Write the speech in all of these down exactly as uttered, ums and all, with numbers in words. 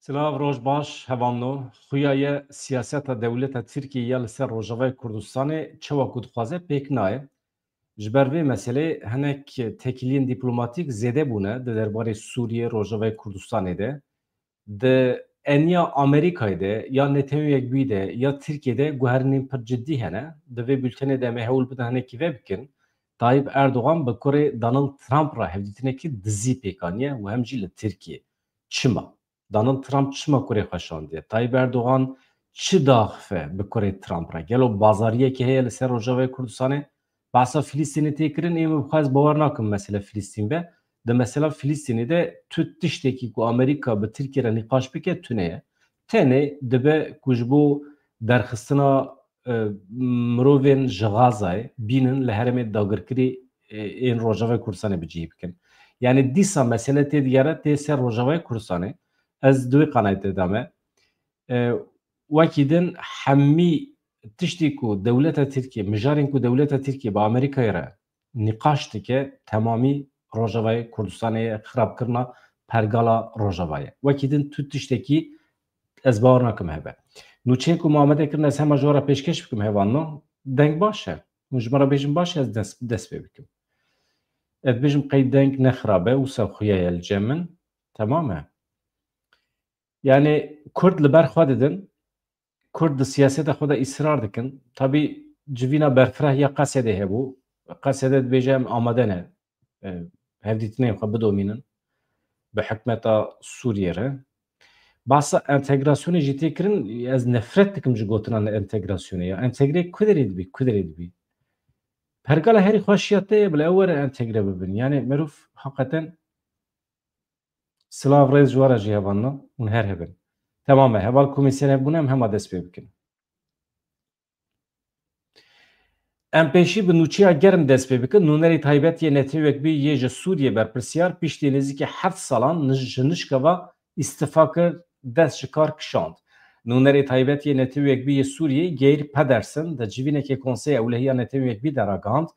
Silav, roj baş, hevalno. Xuya ye siyaseta dewleta Tirkiyê ya li ser Rojavayê Kurdistanê çawa ku dixwaze pêk nayê. Ji ber vê meselê hinek têkiliyên dîplomatîk zêde bûne di derbarê Sûriyê, Rojavayê Kurdistanê de. Di eniya Amerîkayê de, ya Netewên Yekbûyî de, ya Tirkiyê de guherînên pir cidî hene. Di vê bültenê de em ê hewl bidin hinekî vebikin. Tayyip Erdogan bi kurê Donald Trump re hevdîtinekî dizî pêk aniye û hem jî li Tirkiyê. Çima? Donald Trump çima kurê xwe şandiye? Tayyip Erdogan çi diaxife bi kurê Trump re? Gelo bazariyekê heye li ser Rojavayê Kurdistanê? Behsa Filistînê tê kirin, ê min bixwe ez bawer nakim mesele Filistîn be. Di mesela Filistînê de tu tiştekî ku Amerîka bi Tirkiye re nîqaş bike tune ye. Tenê dibe ku ji bo derxistina, e, mirovên ji Xazayê bînin li herêmê dagirkirî, e, ên Rojavayê Kurdistanê bi cihî bikin. Yani dîsa mesele tê digere tê ser Rojavayê Kurdistanê. Ez di wê qanayetê de me. E, wekî din hemî tiştî ku dewleta Tirkiye, mijarên ku dewleta Tirkiye bi Amerîkayê re nîqaş dike, temamî Rojavayê Kurdistanê ye, xirabkirina pergala Rojava ye. Wekî din tu tiştekî ez bawer nakim hebe. Nûçeyên ku me amade kirin ez hema ji we re pêşkeş bikim hevalno. Deng baş e. Hûn ji min re bêjin baş e, ez dest, dest pê bikim. Ez dibêjim qey deng ne xirab e, wisa xuya ye li cem min. Temam e. Yani Kurd li ber xwe didin. Kurd di siyaseta xwe de îsrar dikin. Tabî civîna berfireh ya Qesedê hebû. Qesede dibêje em amade ne, e, hevdîtinên xwe bidomînin bi hikmeta Sûriyê re. Bahsa entegrasyonê jî tê kirin, ez nefret dikim ji gotina entegrasyonê ya. Entegre ku derê dibî, ku derê dibî? Pergala herî xweş ya te ye, bila ew were entegre bibin. Yani merov hakikaten Silav rêz ji we re jî hevalno, hûn her hebin. Temam e, heval komîsyen hebûne em hema dest pê bikin. Em pêşî bi nûçeya germ dest pê bikin. Nûnerê taybet yê Netewên Yekbûyî yê ji Sûriyê berpirsiyar piştî nêzîkî heft salan nij-, ji nişkeva îstifa kir, dest ji kar kişand. Nûnerê taybet yê Netewên Yekbûyî yê Sûriyê Geir Pedersen di civînekê Konseya Ewlehiya Netewên Yekbûyî de ragihand,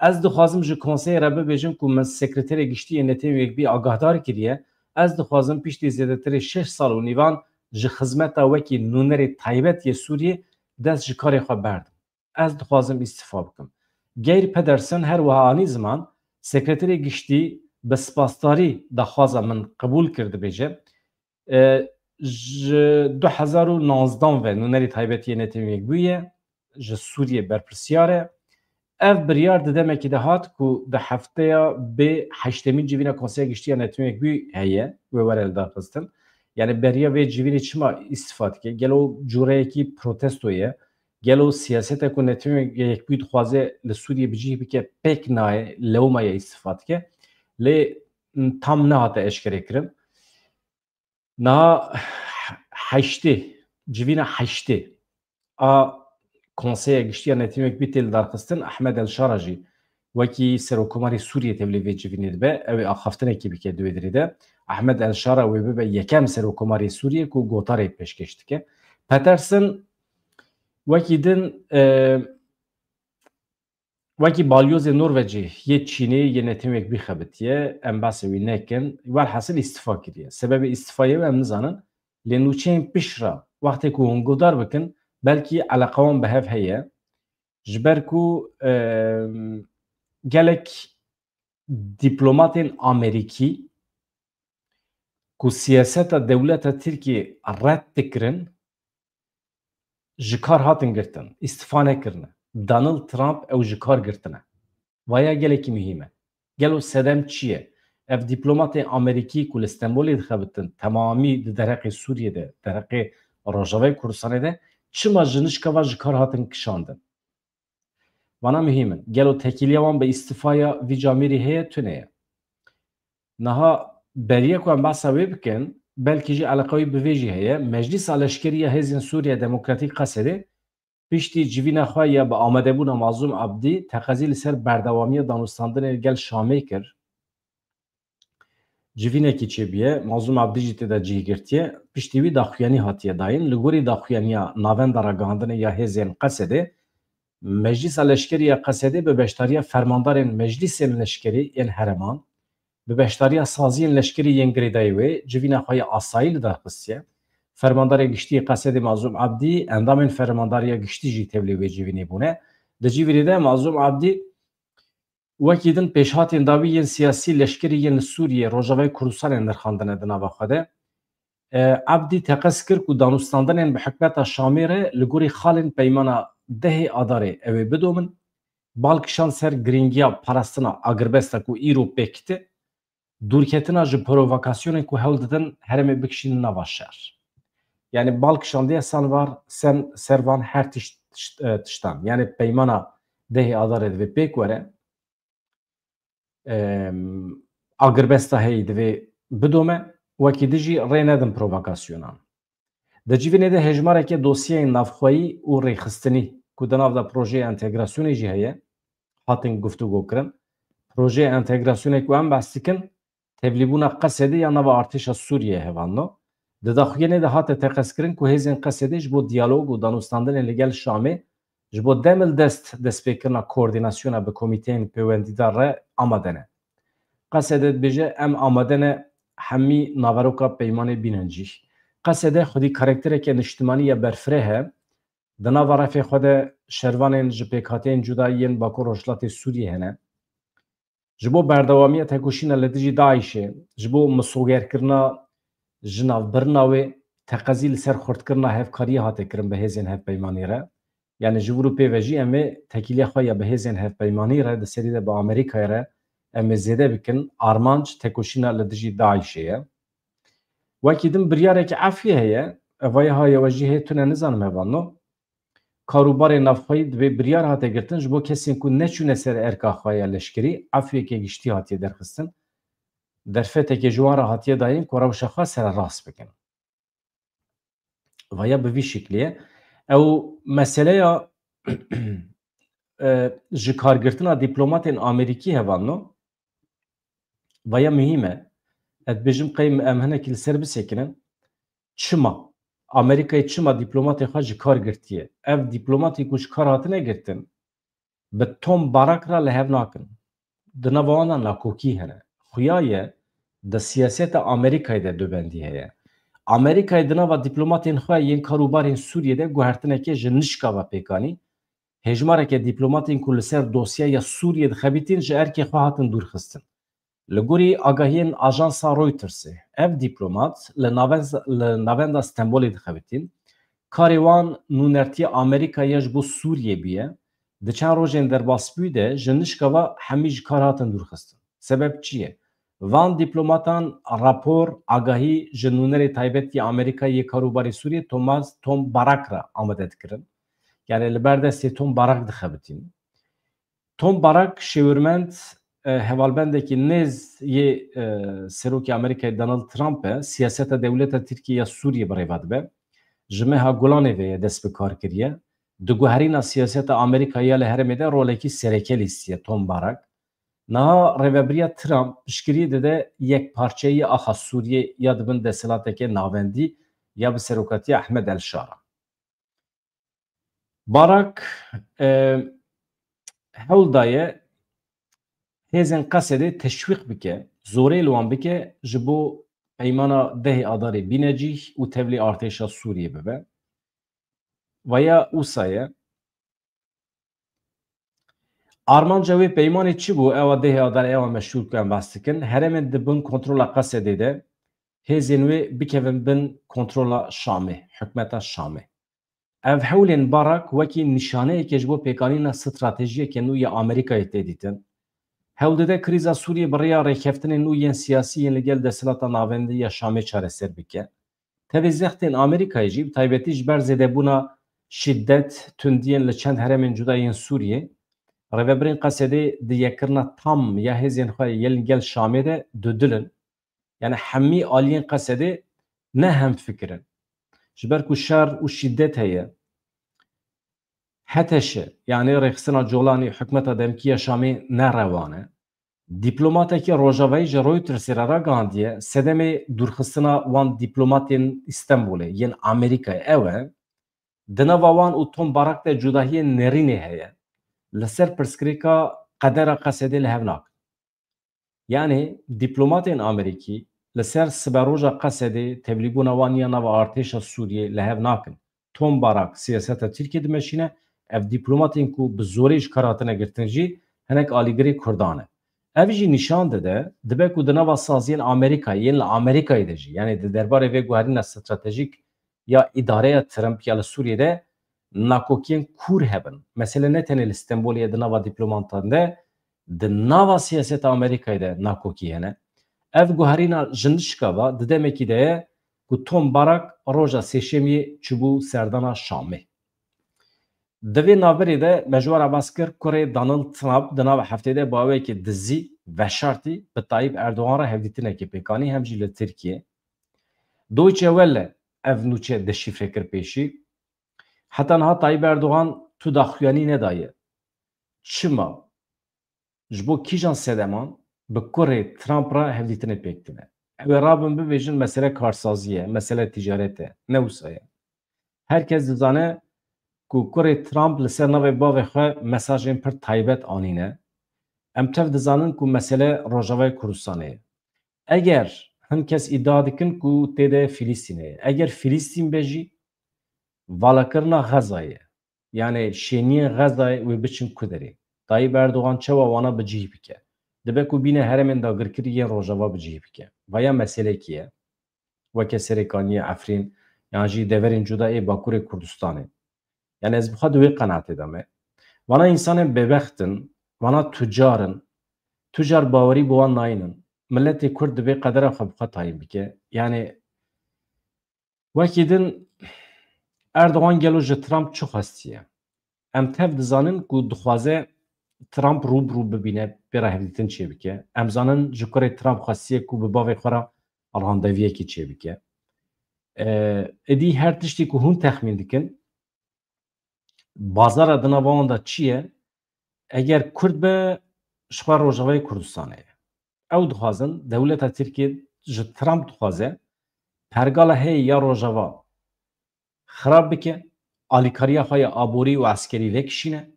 Ez dixwazim ji Konseyê re bibêjim ku min Sekreterê Giştî yê Netewên Yekbûyî agahdar kiriye. Ez dixwazim piştî zêdetirê şeş sal û nîvan ji xizmeta wekî nûnerê taybet yê Sûriyê dest ji karê xwe berdim. Ez dixwazim îstifa bikim. Geir Pedersen her wiha anî ziman, Sekreterê Giştî bi spasdarî daxwaza min qebûl kir, dibêje, E, ji du hezar û nozdan ve nûnerî taybetî yê Netewên Yekbûyî ye, ji Sûriyê berpirsiyar e. Ev biryar di demekî de hat ku di hefteya bê heştemîn civîna Konseya Giştî ya Netewên Yekbûyî heye, wê were lidarxistin. Yani beriya vê civînê çima îstifa dike? Gelo cûreyekî protesto ye? Gelo siyaseta ku Netewên Yekbûyî dixwaze li Sûriyê bi cih bike pêk nayê, lewma ye îstifa dike? Lê tam nehate eşkere kirin. Niha heştê, civîna heştê a Konseya Giştî ya Netewên Yekbûyî tê lidarxistin, Ehmed El Şara jî wekî Serokkomarê Sûriyê tevlî vê civînê dibe, ew ê axaftinekî bike di wê dirê de. Ehmed El Şara wê bibe yekem Serokkomarê Sûriyê ku gotarê pêşkêş dike. Peterson wekî din, e, Wekî balyozê Norvecê yê Çînê yê Netewên Yekbûyî xebitiye, em behsê wî nekin. Welhasil îstifa kiriye. Sebebê îstifayê wê em nizanin. Lê nûçeyên pişt re wextê ku hûn guhdar bikin, belkî eleqa wan bi hev heye. Ji ber ku, e, gelek dîplomatên Amerîkî ku siyaseta dewleta Tirkiyê red dikirin, ji kar hatin girtin, îstifa nekirine. Donald Trump ew ji kar girtine. Vaya gelekî muhîm e. Gelo sedem çi ye? Ev dîplomatê Amerîkî ku li Stenbolê dixebitin, temamî di derheqê Sûriyê de, derheqê Rojavayê Kurdistanê de, çima ji nişka va ji kar hatin kişandin? Vana muhîm in. Gelo tekîliya wan bi îstifaya vî camêrî heye? Tune ye. Niha beriya ku em behsa wê bikin, belkî jî eleqa wî bi vê jî heye. Meclîsa Leşkerî ya Hêzên Sûriya Demokratîk, Qesedê, piştî civîna xwe ya bi amadebûna Mazlûm Abdî teqezî li ser berdewamiya danûstandinê li gel Şamê kir. Civînekî çêbûye, Mazlûm Abdî jî tê de cih girtiye. Piştî wî daxuyanî hatiye dayîn. Li gorî daxuyaniya Navenda Ragihandinê ya Hêzên Qesedê, Meclîsa Leşkerî ya Qesedê bi beşdariya fermandarên meclîsên leşkerî yên herêman, bi beşdariya saziyên leşkerî yên girêdayî wê civîna xwe ya asayî li dar xistiye. Fermandarê giştî yê Qesedê Mazlûm Ebdî, endamên Fermandariya Giştî jî tevlî wê civînê bûne. Di civînê de Mazlûm Ebdî wekî din pêşhatên dawî yên siyasî leşkerî yên li Sûriyê, Rojavayê Kurdistanê nirxandine di nava xwe de. E, Ebdî teqez kir ku danûstandinên bi hikûmeta Şamê re li gorî xalên peymana dehê Adarê ew ê bidomin, bal kişand ser girîngiya parastina agirbesta ku îro pêk dite, dûrketina ji provokasyonên ku hewl didin herêmê bikişînin nava şer. Yani bal kişandiye san var, sen, ser van her tişt, tişt, e, tiştan. Yani peymana dehê Adarê divê pêk were, em, agirbesta heyî divê bidome, wekî din jî rê nedin provokasyonan. Di civînê de hejmareke dosyeyên navxweyî û rêxistinî ku di nav de projeyê entegrasyonê jî heye, hatin guftûgo kirin. Projeyê entegrasyonê ku em behs dikin, tevlîbûna Qesedê ya nava artêşa Sûriyeyê hevalno. Di daxuyanê de hate teqezkirin ku hêzên Qesedê ji bo diyalog û danûstandinê li gel Şamê ji bo dem li dest destpêkirina koordînasyona bi komîteyên pêwendîdar re amade ne. Qesede dibêje, em amade ne hemî naveroka peymanê bînin cîh. Qesede xwedî karaktereke niştimanî ya berfireh e. Di nava refê xwe de şervanên ji pêkhateyên cuda yên Bakur Rojhilatê Sûriyê hene. Ji bo berdewamiya tekoşîna li dijî DAIŞê, ji bo misogerkirina jinavbirina wê, teqezî li ser xurtkirina hevkariyê hate kirin bi hêzên hevpeymanî re. Yani ji vir û pê ve jî em ê tekîliya xwe ya bi hêzên hevpeymanî re di serî de bi Amerîkayê re em ê zêde bikin. Armanc tekoşîna li dijî DAIŞê ye. Wekî din biryareke efwî heye. Evaya ha yewe jî hê tune nizanim hevalno. Karûbarê navxweyî divê biryar hate girtin ji bo kesên ku neçûne ser erka xwe ya leşkerî, efwiyeke giştî hatiye derxistin. Derfeteke ji wan re hatiye dayîn ku rewşa xwe sererast bikin. Vaya bi vî şiklî ye. Ew meseleya, e, ji kargirtina dîplomatên Amerîkî hevalno, vaya muhîm e. Ez dibêjim qey em hinekî li ser bisekinin. Çima? Amerîkayê çima dîplomatê xwe ji kar girtiye? Ev dîplomatê ku ji kar hatine girtin, bi Tom Barak re li hev nakin. Di nava wan de nakokî hene. Xuya ye di siyaseta Amerîkayê de dubendî heye. Amerîkayê di nava dîplomatên xwe yên karûbarên Sûriyê de guhertinekê ji nişka ve pêk anî. Hejmareke dîplomatên ku li ser dosyeya Sûriyê dixebitîn ji erkê xwe hatin dûrxistin. Li gorî agahiyên ajansa Reutersê, ev dîplomat li naven-, li navenda Stenbolê dixebitîn. Karê wan nûnertiya Amerîkayê ya ji bo Sûriyê bûye. Di çend rojên derbasbûyî de ji nişka ve hemî ji kar hatin dûrxistin. Sebeb çi ye? Van dîplomatan rapor, agahî ji nûnerê taybet yê Amerîkayê yê karûbarê Sûriyê Thomas Tom Barak re amade dikirin. Yani li ber destê Tom Barak dixebitîn. Tom Barak şêwirmend, e, hevalbendekî nêz yê, e, Serokê Amerîkayê Donald Trump e, siyaseta dewleta Tirkiyê ya Sûriyê bi rêve dibe. Ji meha Gulanê ve ye dest bi kar kiriye. Di guherîna siyaseta Amerîkayê ya li herêmê de rolekî sereke lîstiye Tom Barak. Niha rêvebiriya Trump piştgiriyê dide yekparçeyî axa Sûriyê ya di bin desthilateke navendî ya bi serokatiya Ehmed El Şara. Barak, e, hewl daye hêzên Qesedê teşwîq bike, zorê li wan bike ji bo peymana dehê Adarê bîne cîh û tevlî artêşa Sûriyê bibe. Vaya wisa ye. Armanca wê peymanê çi bû? Ewa dehê Adarê, ewa meşhûr ku em behs dikin. Herêmên di bin kontrola Qesedê de hêzên wê bikevin bin kontrola Şamê, hikûmeta Şamê. Ev hewlên Barak wekî nîşaneyeke ji bo pêkanîna stratejiyeke nû ya Amerîkayê tê dîtin. Hewl dide krîza Sûriyê bi rêya rêkeftinên nû yên siyasî yên li gel desthilata navendî ya Şamê çareser bike. Tevî zextên Amerîkayê jî, bi taybetî ji ber zêdebûna şîdet, tundiyên li çend herêmên cuda yên Sûriyê, rêvebirên Qesedê di yekkirina tam ya hêzên xwe yên li gel Şamê de dudil in. Yani hemî aliyên Qesedê ne hemfikir in. Ji ber ku şer û şîdet heye, HTŞ, yani Rêxistina Colanî, hikûmeta demkî ya Şamê ne rewan e. Dîplomatekî Rojavayî ji Reutersê re ragihandiye, sedemê dûrxistina wan dîplomatên Îstenbulê, yên Amerîkayê ew e, di nava wan û Tom Barak de cudahiyên nerînê heye. Li ser pirsgirêka qedera Qesedê li hev nakin. Yanî dîplomatên Amerîkî li ser siberoja Qesedê tevlîbûna wan ya nava artêşa Sûriyê li hev nakin. Tom Barak siyaseta Tirkiyê dimeşîne, ev dîplomatên ku bi zorê ji kar hatine girtin jî hinek alîgirê Kurdan e. Ev jî nîşan dide, dibe ku di nava saziyên Amerîkayê, yên li Amerîkayê de jî, yanî di derbarê vê guherîna stratejîk ya îdareya Trump ya li Sûriyê de nakokiyên kûr hebin. Mesele ne tenê li Stenbolê ye di nava dîplomatan de, di nava siyaseta Amerîkayê de nakokî hene. Ev guherîna ji nişka ve di demekî de ye ku Tom Barak roja Sêşemiyê çûbû serdana Şamê. Di vê navberê de me ji we re behs kir, kurê Donald Trump di nav heftê de bi awayekî dizî, veşartî, bi Tayyip Erdogan re hevdîtinekê pêk anî, hem jî li Tirkiyê. Deutsche Welle ev nûçe deşîfre kir pêşî. Heta niha Tayyip Erdogan tu daxuyanî nedaye. Çima? Ji bo kîjan sedeman bi kurê Trump re hevdîtinê pêk tine? Ew ê rabin bibêjin mesele karsazî ye, mesele ticaret e. Ne wisa ye. Her kes dizane ku kurê Trump li ser navê bavê xwe mesajên pir taybet anîne. Em tev dizanin ku mesele Rojavayê Kurdistanê ye. Eger hin kes îdia dikin ku tê de Filîstînê ye. Eger Filîstîn be jî, valakirina Xezayê ye. Yanî şêniyên Xezayê wê biçin ku derê. Tayyip Erdogan çawa wana bi cih bike? Dibe ku bîne herêmên dagirkirî yên Rojava bi cih bike. Vaya meselekî ye. Weke Serêkaniyê, Efrîn, yan jî deverên cuda ê Bakurê Kurdistanê. Yanî ez bi xwe di wê qenaatê de me. Vana însanên bêbext in, vana tucar in. Tucar bawerî bi wan nayînin. Miletê Kurd divê qedera xwe bi xwe tayîn bike. Yanî wekî din Erdogan gelo ji Trump çi xwestiye? Em tev dizanin ku dixwaze Trump rû bi rû bibîne, pê re hevdîtin çêbike. Em zanin ji kurê Trump xwestiye ku bi bavê xwe re randeviyekê çêbike. Êdî her tiştî ku hûn texmîn dikin, bazara di nava wan de çi ye? Eger Kurd be, ji xwe Rojavayê Kurdistanê ye. Ew dixwazin, dewleta Tirkiyê ji Trump dixwaze pergala heye ya Rojava xirab bike, alîkariya xwe ya aborî û eskerî vekişîne,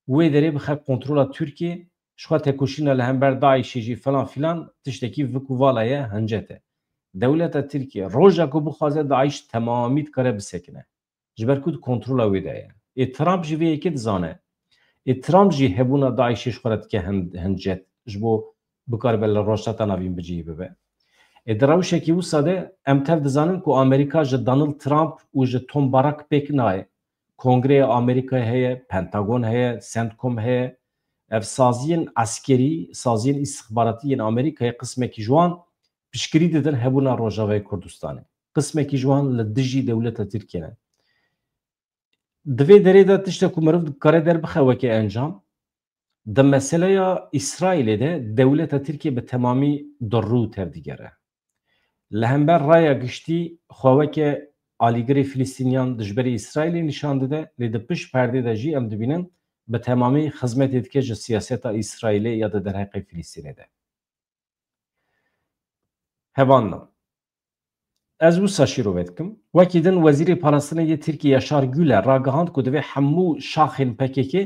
wê derê bixe kontrola Tirkiyê, ji xwe tekoşîna li hember DAIŞê jî falan filan tiştekî vik û vala ye, hincet e. Dewleta Tirkiyê roja ku bixwaze DAIŞ temamî dikare bisekine. Ji ber ku di kontrola wê de ye. Ê Trump jî vê yekê dizane. Ê Trump jî hebûna DAIŞê ji xwe re dike hin-, hincet. Ji bo bikaribe li Rojhilata Navîn bi cihî bibe. Ê di rewşekî wisa de em tev dizanin ku Amerîka ji Donald Trump û ji Tom Barak pêk nayê. Kongreya Amerîkayê heye, Pentagon heye, CENTCOM heye. Ev saziyên eskerî, saziyên îstixbaratî yên Amerîkayê qismekî ji wan piştgirî didin hebûna Rojavayê Kurdistanê. Qismekî ji wan li dijî dewleta Tirkiyê ne. Di vê derê de tiştek ku meriv dikare derbixe weke encam, di meseleya Îsraîlê de dewleta Tirkiyê bi temamî durrû tevdigere. Li hember raya giştî xwe weke alîgirê Filîstîniyan dijberî Îsraîlê nîşan dide, lê di pişt perdê de jî em dibînin bi temamî xizmetê dike ji siyaseta Îsraîlê ya di derheqê Filîstînê de. Hevalno. Ez wisa şîrove dikim. Wekî din Wezîrê Parastinê yê Tirkiyê Yaşar Güler ragihand ku divê hemû şaxên P K K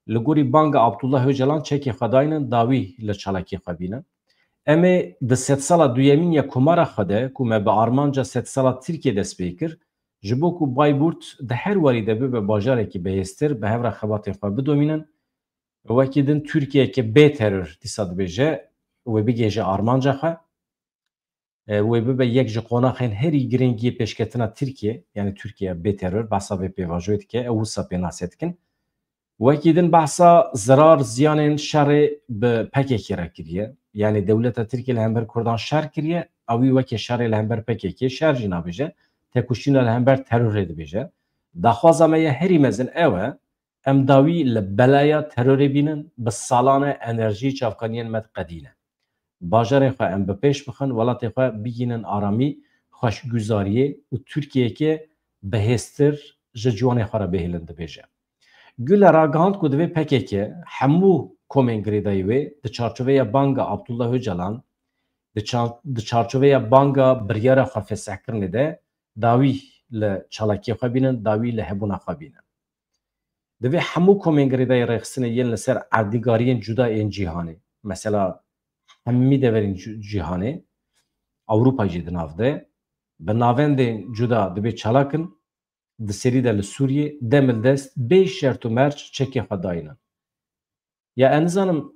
li gorî banga Abdullah Öcalan çekê xwe daynin dawî li çalakiyê xwe bînin. Em ê di sedsala duyemîn ya komara xwe de ku me bi armanca sedsala Tirkiyê dest pê kir, ji bo ku Bayburt di her warî de bibe bajarekî bihêztir, bi hev re xebatên xwe bidomînin. Wekî din Tirkiyeyeke bê teror dîsa dibêje, wê bigihêje armanca xwe. E, wê bibe yek ji qonaxên herî girîng yê pêşketina Tirkiyê, yanî Tirkiye bê teror, behsa vê pêvajoyê dike, ew wisa pênase dikin. Wekî din behsa zirar, ziyanên şerê bi P K K re kiriye. Yanî dewleta Tirkiyê li hember Kurdan şer kiriye, ew wî weke şerê li hember P K K şer jî nabêje, tekoşîna li hember terorê dibêje. Daxwaza me ya herî mezin ew e, em dawî li belaya terorê bînin, bi salan e enerjî çavkaniyên me diqedîne. Bajarên xwe em bi pêş bixin, welatê xwe bigihînin aramî, xweşguzariyê û Tirkiyeyeke bihêztir ji ciwanê xwe re bihêlin, dibêje. Güler ragihand ku divê P K K hemû komên girêdayî wê di çarçoveya banga Abdullah Öcalan, di çar-, di çarçoveya banga biryara xwe fesihkirinê de dawî li çalakiyê xwe bînin, dawî li hebûna xwe bînin. Divê hemû komên girêdayî rêxistinê yên li ser erdnîgariyên cuda ên cîhanê, mesela hemî deverên cî-, cîhanê, Ewropa jî di nav de, bi navendên cuda dibê çalak in, di serî de li Sûriyê, dem li dest, bê şert û merc çekê xwe dayînin. Ya ez nizanim,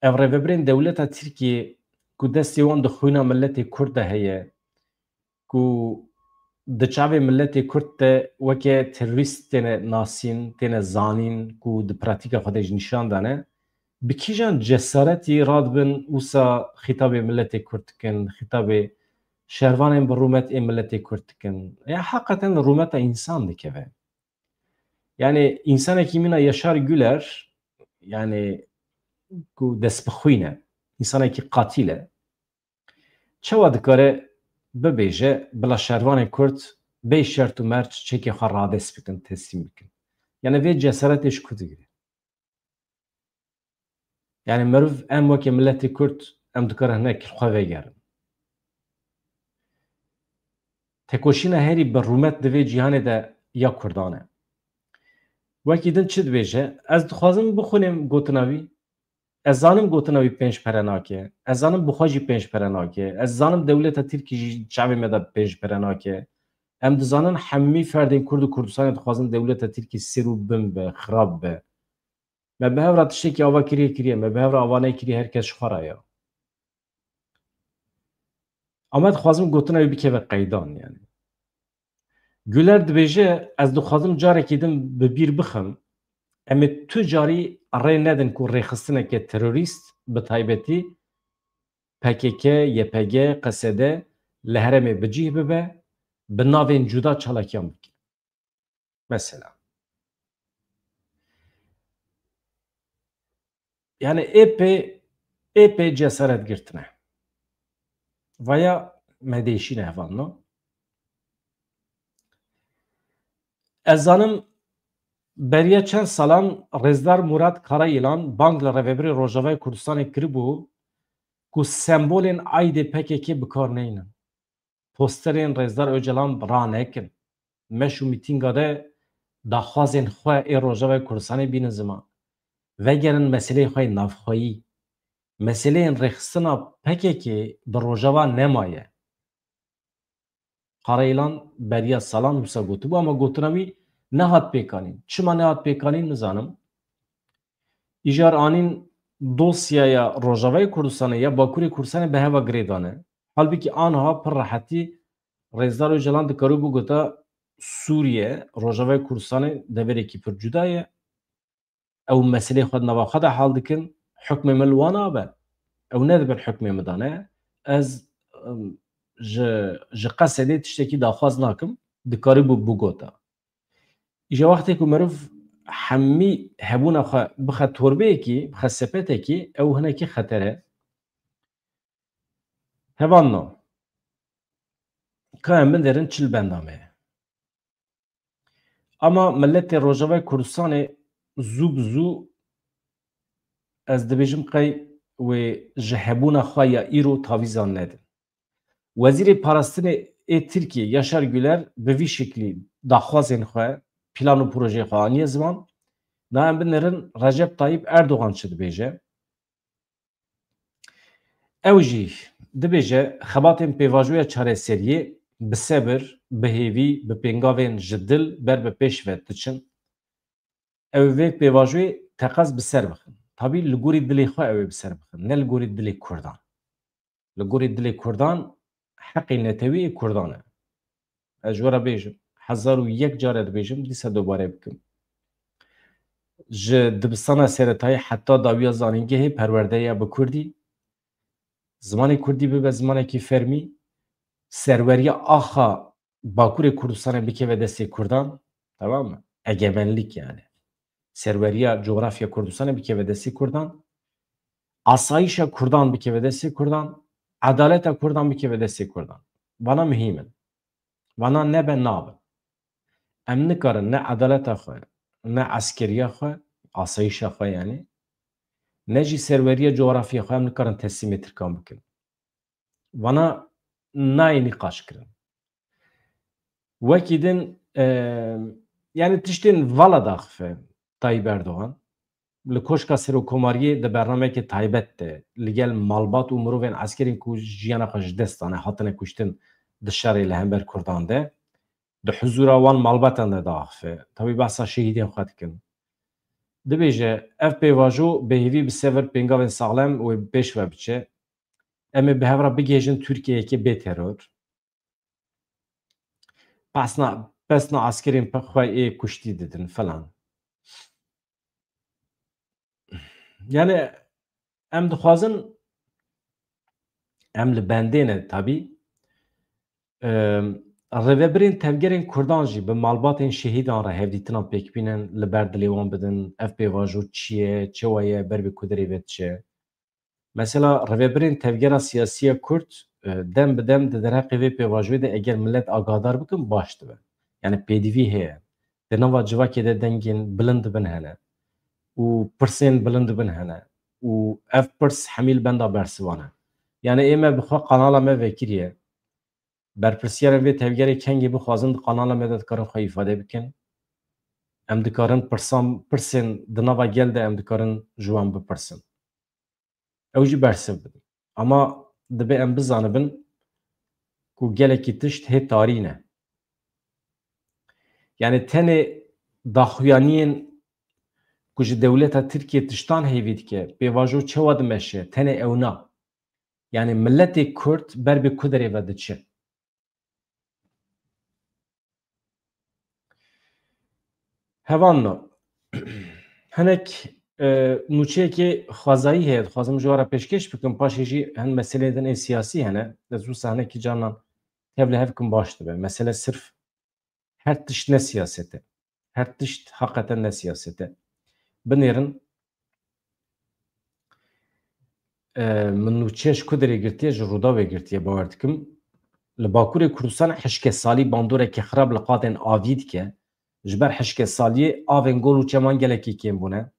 ev rêvebirên dewleta Tirkiyê ku destê wan di xwîna miletê Kurd de heye, ku di çavê miletê Kurd de weke terorîst têne nasîn, têne zanîn, ku di pratîka xwe de jî nîşan dane, bi kîjan cesaretî radibin wisa xîtabê miletê Kurd dikin, xîtabê şervanên bi rûmet ê miletê Kurd dikin? Ya heqeten rûmeta însan dikeve. Yani însanekî mîna Yaşar Güler, yani ku destbixwîn e, însanekî qatîl e, çawa dikare bibêje, bila şervanê Kurd bê şert û merc çekê xwe radest bikin, teslîm bikin? Yani vê cesaretê ji ku digire? Yani meriv, em weke miletê Kurd, em dikarin hinek li xwe vegerin. Tekoşîna herî bi rûmet di vê cîhanê de ya Kurdan e. Wekî din çi dibêje? Ez dixwazim bixwînim gotina wî. Ez zanim gotina wî pênc pere nake. Ez zanim bi xwe jî pênc pere nake. Ez zanim dewleta Tirkî jî çavê me de pênc pere nake. Em dizanin hemî ferdên Kurd û Kurdistanê dixwazin dewleta Tirkî sêr û bin be, xirab be. Me bi hev re tiştekî ava kiriye kiriye, me bi hev re ava nekiriye, her kes ji xwe re ya. Ama dixwazim gotina wî bikeve qeydan yani. Güler dibêje, ez dixwazim carekî din bi bîr bixim, em ê tu carî rê nedin ku rêxistineke terorîst, bi taybetî P K K, Y P G, Q S D li herêmê bi cih bibe, bi navên cuda çalakiyan bike. Mesela. Yani ê pê, ê pê cesaret girtine. Vaya me değişîne hevalno. Ez zanim beriya çend salan Rêzdar Murat Karayılan bang li Rêvebirê Rojavayê Kurdistanê kiribû ku sembolên aîdê P K K bi kar neynin. Posterên Rêzdar Ocalan ranekin. Meş û mîtînga de daxwazên xwe ê Rojavayê Kurdistanê bînin ziman. Vegerin meseleyê xwe yê navxweyî. Meseleyên rêxistina P K K bi Rojava nemaye. Karayılan beriya salan wisa gotibû, ama gotina wî nehat pêkanîn. Çima nehat pêkanîn nizanim. Îcar anîn dosyaya Rojavayê Kurdistanê ya Bakurê Kurdistanê bi heva girêdane. Halbikî anha pir rehetî Rêzdar Ocalan dikarî bigota Sûriye, Rojavayê Kurdistanê deverekî pir cuda ye. Ew meselê xwe di nava xwe de hal dikin, hukmê min li wan nabe. Ew nedibin hukmê min dane. Ez, em, ji, ji Q S D'ê tiştekî daxwaz nakim, dikarîbû bigota. Îja wextê ku meriv hemî hebûna xwe bixe torbeyekî, bixe sepetekî, ew hinekî xeter e. Hevalno, ka em binêrin çi li benda me ye. Ama miletê Rojavayê Kurdistanê zû bi zû, ez dibêjim, qey wê ji hebûna xwe ya îro tavîzan nedin. Wezîrê Parastinê ê Tirkiyê Yaşar Güler bi vî şeklî daxwazên xwe, plan û projeyê xwe aniye ziman. Na em binêrin Recep Tayyip Erdogan çi dibêje. Ew jî dibêje, xebatên pêvajoya çareseriyê bi sebir, bi hêvî, bi pêngavên ji dil ber bi pêş ve diçin. Ew ê vê pêvajoyê teqez bi ser bixin. Tabî li gorî dilê xwe ew ê bi ser bixin, ne li gorî dilê Kurdan. Li gorî dilê Kurdan heqê netewî ê Kurdan e. Ez ji we re bêjim, hezar û yek care dibêjim, dîsa dobare bikim. Ji dibistana seretayî heta dawiya zanîngehê perwerde ya bi kurdî, zimanê kurdî bibe zimanekî fermî, serweriya axa Bakurê Kurdistanê bikeve destê Kurdan, tamam mı? Egemenlik yani. Serweriya coğrafya Kurdistanê bikeve destê Kurdan, asayişa Kurdan bikeve destê Kurdan, edaleta Kurdan bikeve destê Kurdan. Vana muhîm in. Vana nebe nabin. Em nikarin ne edaleta xwe, ne eskeriya xwe, asayişa xwe yani, ne jî serweriya coğrafya xwe em nikarin teslîmê Tirkan bikin. Vana nayê nîqaş kirin. Wekî din, e, yani tiştên vala daxife Tayyip Erdogan. li Koşka Serokkomariyê di bernameyekê taybet de li gel malbat û mirovên eskerên ku jiyana xwe ji dest dane, hatine kuştin di şerê li hember Kurdan de, di huzûra wan malbatan de diaxife. Tabî behsa şehîdên xwe dikin. Dibêje, ev pêvajo bi hêvî bi sever pêngavên saxlem wê pêş ve biçe. Em ê bi hev re bigihêjin Tirkiyeyekê bê teror. Pesna, pesna eskerên pe xwe ê kuştî didin filan. Yani em dixwazin, em li bendê ne tabî. Em, rêvebirên tevgerên Kurdan jî bi malbatên şehîdan re hevdîtinan pêk bînin, li ber dilê wan bidin, ev pêvajo çi ye, çawa ye, ber bi ku derê ve diçe. Mesela rêvebirên tevgera siyasî ya Kurd, e, dem bi dem di derheqê vê pêvajoyê de eger millet agahdar bikin baş dibe. Yani pêdivî heye. Di nava civakê de dengên bilind dibin hene. Û pirsên bilind dibin hene. Û ev pirs hemî li benda bersivan e. Yani ê me bi xwe kanala me vekiriye. Berpirsiyarên vê tevgerê kengî bixwazin di kanala me de dikarin xwe îfade bikin. Em dikarin pirsan, pirsên di nava gel de em dikarin ji wan bipirsin. Ew jî bersiv bidin. Ama dibe em bizanibin ku gelekî tişt hê tarî ne. Yani tenê daxuyaniyên ku ji dewleta Tirkiye tiştan hêvî dike, pêvajo çawa dimeşe, tenê ew na. Yani miletê Kurd ber bi ku derê ve diçe. Hevalno, hinek, e, nûçeyekê xwezayî heye, dixwazim ji we re pêşkêş bikim, paşê jî hin meseleyên din ên siyasî hene. Ez wisa hinekî canan tev li hev kim baş dibe. Mesele sirf her tişt ne siyaset e. Her tişt heqeten ne siyaset e. Binêrin, e, min nûçe ji ku derê girtiye, ji Rûdawê girtiye, bawer dikim. Li Bakurê Kurdistanê hişkesalî bandoreke xirab li qadên avî dike. Ji ber hişkesaliyê avên gol û çeman gelekî kêm bûne.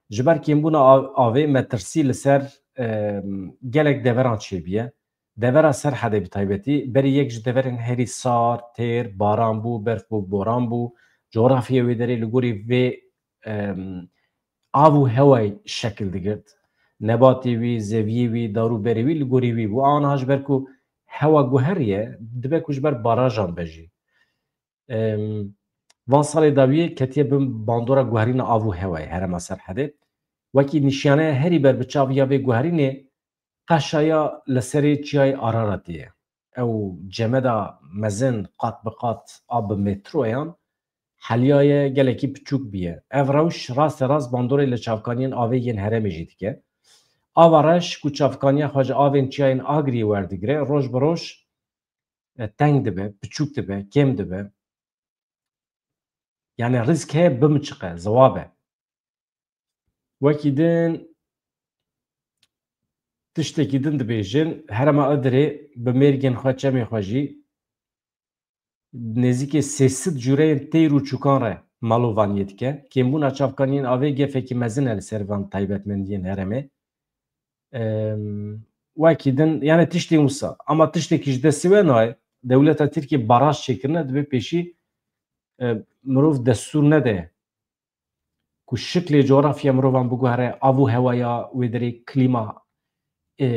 Ji ber kêmbûna av-, avê metirsî li ser, e, gelek deveran çêbûye. Devera Serhedê bi taybetî, berî yek ji deverên herî sar, têr, baran bû, berf bû, boran bû. Cografya wê derê li gorî vê, em, av û hewayê şekil digirt. Nebatê wî, zeviyê wî, dar û berê wî li gorî wî bû. A niha ji ber ku hewa guheriye, dibe ku ji ber barajan be jî. Em, van salê dawiyê ketiye bin bandora guherîna av û hewayê herêma Serhedê. Wekî nîşaneya herî berbiçav ya vê guherînê qeşa ya li serê çiyayê Araratê ye. Ew cemeda mezin qat bi qat a bi metroyan heliyaye, gelekî piçûk bûye. Ev rewş raste rast bandorê li çavkaniyên avê yên herêmê jî dike. Ava reş ku çavkaniya xwe ji avên çiyayên Agiriyê werdigire, roj bi roj, e, teng dibe, piçûk dibe, kêm dibe. Yani rîsk heye bimiçiqe, ziwa be. Wekî din, tiştekî din dibêjin, herêma Idirê bi mêrgên xwe, çemê xwe jî nêzîkî sê sed cureyên teyr û çûkan re malovaniyê dike. Kêmbûna çavkaniyên avê gefekî mezin e li ser van taybetmendiyên herêmê. Em, wekî din, yani tiştên wisa. Ama tiştekî ji destê we nayê. Dewleta Tirkiye baraj çêkirine, dibe pêşî, e, mirov destûr nede ku şiklê cografya mirovan biguhere, av û hewaya wê derê, klîma, e,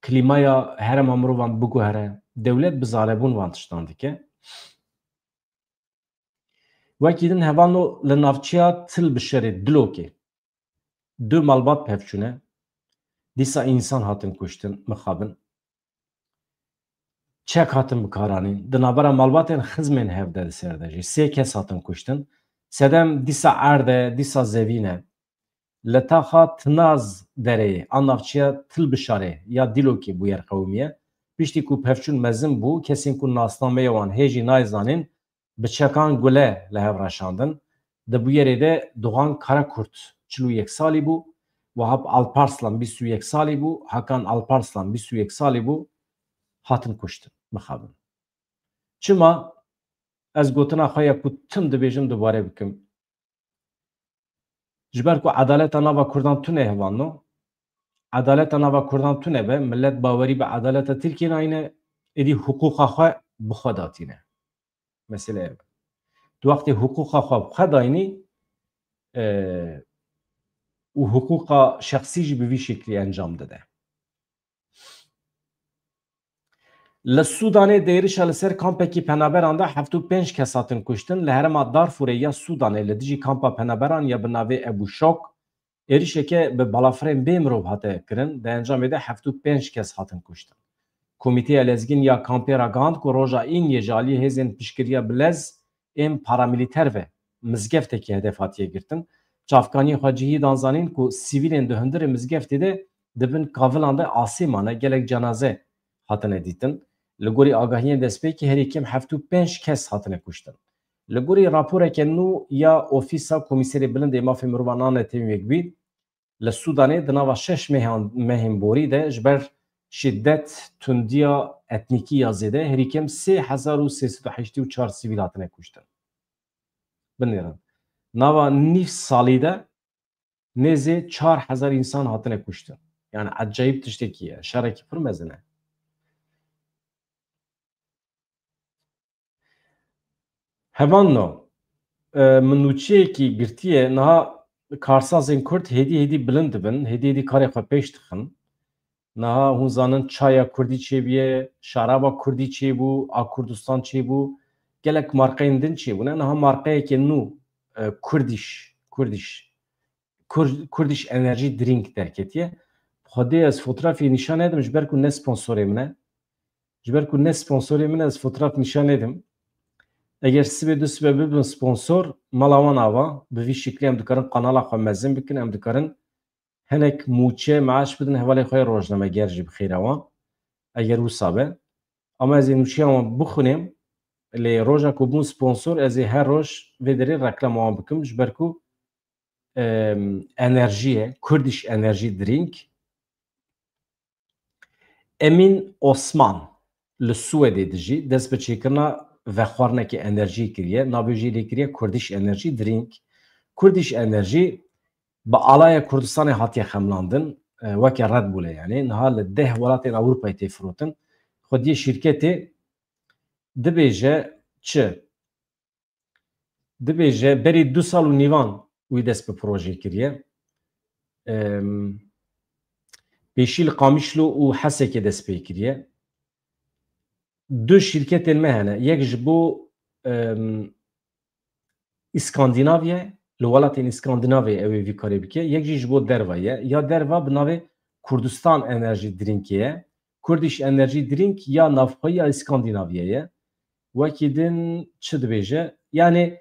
klîmaya herêma mirovan biguhere. Dewlet bi zarebûn van tiştan dike. Wekî din hevalno li navçeya Tilbişerê Dilokê du malbat pevçûne. Dîsa însan hatin kuştin, mixabin. Çek hatin bikaranîn. Di navbera malbatên xizmên hev de di ser de jî sê kes hatin kuştin. Sedem dîsa erd e, dîsa zevîn e. Li taxa Tinaz dereyê a navçeya Tilbişarê ya Dîlokê bûyer qewimiye. Piştî ku pevçûn mezin bû, kesên ku nasnameya wan hê jî nayê zanîn, bi çekan gule li hev reşandin. Di bûyerê de Doğan Karakurt çil û yek salî bû, Wahap Alparslan bîst û yek salî bû, Hakan Alparslan bîst û yek salî bû, hatin kuştin, mixabin. Çima? Ez gotina xwe ya ku tim dibêjim dubare bikim. Ji ber ku edaleta nava Kurdan tune hevalno, edaleta nava Kurdan tune be, millet bawerî bi edaleta Tirkiyê nayne, êdî hiqûqa xwe bi xwe datîne. Mesele ev e. Tu wextê hiqûqa xwe bi xwe dayînî, e, û hiqûqa şexsî jî bi vî şeklî encam dide. Li Sûdanê di êrişa li ser kampekî penaberan de heftê û pênc kes hatin kuştin. Li herêma Darfûrê ya Sûdanê li dijî kampa penaberan ya bi navê Ebû Şok êrişeke bi balafirên bê mirov hate kirin. Di encamê de heftê û pênc kes hatin kuştin. Komîteya Lezgîn ya kampê ragihand ku roja Îniyê ji aliyê hêzên piştgiriya bi lez ên paramîlîter ve mizgeftekî hedef hatiye girtin. Çavkaniyên xwecihî dan zanîn ku sivîlên di hundirê mizgeftê de di bin kavilan de asê mane, gelek cenaze hatine dîtin. Li gorî agahiyên destpêkê herî kêm heftê û pênc kes hatine kuştin. Li gorî raporeke nû ya Ofîsa Komîserê Bilind ê Mafê Mirovan a netewên Yekbûyî, li Sûdanê di nava şeş mehan, mehên borî de ji ber şîdet, tundiya etnîkî ya zêde herî kêm sê hezar û sê sed û heştê û çar sivîl hatine kuştin. Binêrin. Nava nîv salî de nêzê çar hezar însan hatine kuştin. Yani ecayîb tiştekî ye. Şerekî pir mezin e. Hevalno, e, min nûçeyekî girtiye, niha karsazên Kurd hêdî hêdî bilind dibin, hêdî hêdî karê xwe pêş dixin. Niha hûn zanin çaya Kurdî çêbûye, şaraba Kurdî çêbû, a Kurdistan çêbû, gelek marqeyên din çêbûne. Niha marqeyeke nû, e, Kurdiş, Kurdiş, Kur-, Kurdiş Energy Drink derketiye. Xwedê ez fotoğrafê nîşan nedim, ji ber ku ne sponsorê min e. Ji ber ku ne sponsorê min e, ez fotoğraf nîşan nedim. Eger sibê du sibe bibin sponsor, mala wan ava, bi vî şeklî em dikarin kanala xwe mezin bikin, em dikarin hinek mûçe, meaş bidin hevalê xwe yê rojnameger jî bi xêra wan. Eger wisa be. Ama ez ê nûçeya wan bixwînim, lê roja ku bûn sponsor, ez ê her roj vê derê reklama wan bikim, ji ber ku, em, enerjî ye, Kurdish Energy Drink. Emîn Osman li Swêdê dijî, dest bi çêkirina vexwarinekê enerjiyê kiriye. Navê jê lê kiriye Kurdish Energy Drink. Kurdish Energy bi alaya Kurdistanê hatiye xemlandin, e, weke Red Bullê yani. Niha li deh welatên Ewropayê tê firotin. Xwediyê şîrketê dibêje çi? Dibêje berî du sal û nîvan wî dest bi projeyê kiriye. Em, pêşî li Qamişlo û Hesekê dest pê kiriye. Du şîrketên me hene. Yek ji bo, em, Îskandinavya, li welatên Îskandinavya ew ê vî karê bike. Yek jî ji bo derva ye. Ya derva bi navê Kurdistan Energy Drinkê ye. Kurdish Energy Drink ya navxweyî ya Îskandinavya ye. Wekî din çi dibêje? Yani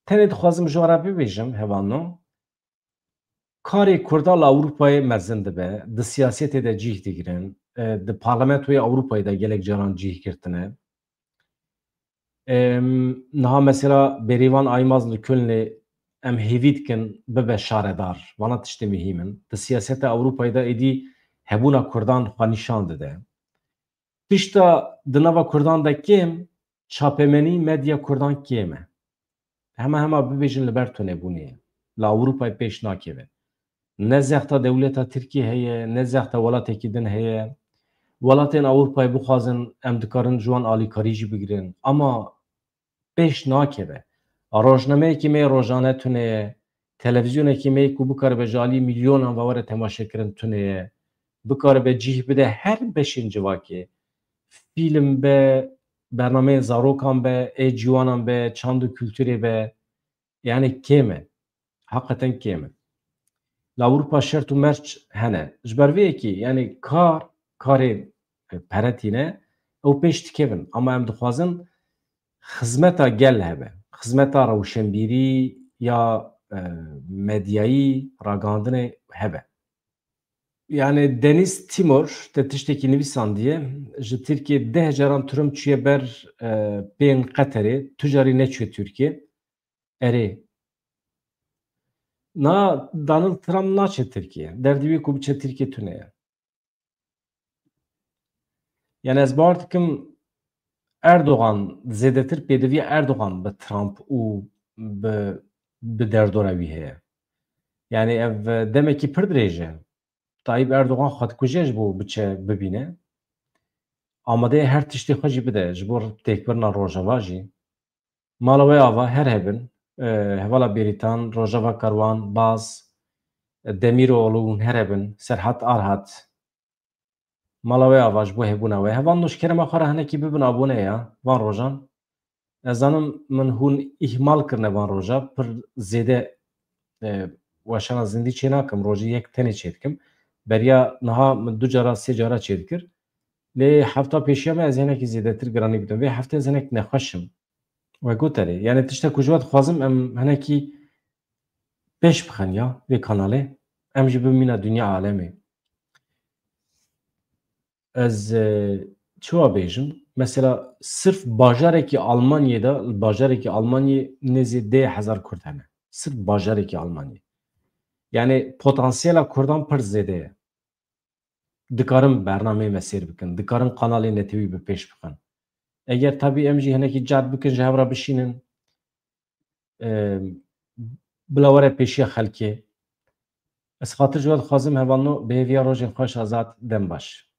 tenê dixwazim ji wan re bibêjim, hevalno. Karê Kurda li Ewropayê mezin dibe, di siyasetê de cîh digirin, e, di parlamentoyê Ewropayê de gelek caran cîh girtine. Em, niha mesela Bêrîvan Aymaz li Kölnê em hêvî dikin bibe şaredar. Vana tiştê muhîm in. Di siyaseta Ewropayê de êdî hebûna Kurdan xwe nîşan dide. Tişta di nava Kurdan de kêm, çapemenî, medya Kurdan kêm e. Hema hema bibêjin li ber tunebûnê ye. Li Ewropayê pêş nakeve. Ne zexta dewleta Tirkiyê heye, ne zexta welatekî din heye. Welatên Ewropayê bixwazin, em dikarin ji wan alîkarî jî bigirin. Ama pêş nakeve. Rojnameyekî me rojane tune ye. Televîzyonekî me ku bikaribe ji alî milyonan ve were temaşekirin tune ye. Bikaribe cîh bide her beşên civakê. Fîlm be, bernameyên zarokan be, ê ciwanan be, çand û kulturê be. Yani kêm e. Heqeten kêm e. Li Ewropa şert û merc hene. Ji ber vê yekê, yani kar, karê, e, pere tîne, ew pêş dikevin. Ama em dixwazin xizmeta gel hebe. Xizmeta rewşenbîrî ya, e, medyayî, ragihandinê hebe. Yani Deniz Timur te tiştekî nivîsandiye. Ji Tirkiye deh caran Trump çûye ber, e, pên Qeterê. Tu carî neçûye Tirkiye. Erê. Na, Donald Trump naçe Tirkiye. Derdî wî ku biçe Tirkiye tune ye. Yani ez bawer dikim Erdogan, zêdetir pêdiviya Erdogan bi Trump û bi, bi derdora wî heye. Yani ev demekî pir dirêj e. Tayyip Erdogan xwe dikuje ji bo biçe bibîne. Amade ye her tiştê xwe jî bide ji bo têkbirina Rojava jî. Mala we ava her hebin. e, hevala Bêrîtan, Rojava Karwan, Baz, Demîroğlu hûn here bin, Serhat Arhat. Mala we ava ji bo hebûna we. Hevalno ji kerema xwe re hinekî bibin abone ya van rojan. Ez zanim min hûn îhmal kirine van roja. Pir zêde, e, weşana zindî çê nakim. Rojî yek tenê çê dikim. Beriya niha min du cara, sê cara çê dikir. Lê hefta pêşiya me ez hinekî zêdetir giranî bidim. Vê hefte ez hinek nexweş im. We got erê. Yani tişta ku ji we dixwazim em hinekî pêş bixin ya vê kanalê. Em jî bimîna dinya alemê. Ez, e, çawa bêjim? Mesela sirf bajarekî Almanyê de, bajarekî Almanyê nêzî deh hezar Kurd hene. Sirf bajarekî Almanyê. Yani potansiyela Kurdan pir zêde ye. Dikarin bernameyê me sêr bikin. Dikarin kanalê netewî bi pêş bixin. Eger tabî em jî hinekî cehd bikin, ji hev re bişînin, e, bila were pêşiya xelkê. Ez xatir ji we dixwazim hevalno, bi hêviya rojên xweş, azad, dem baş.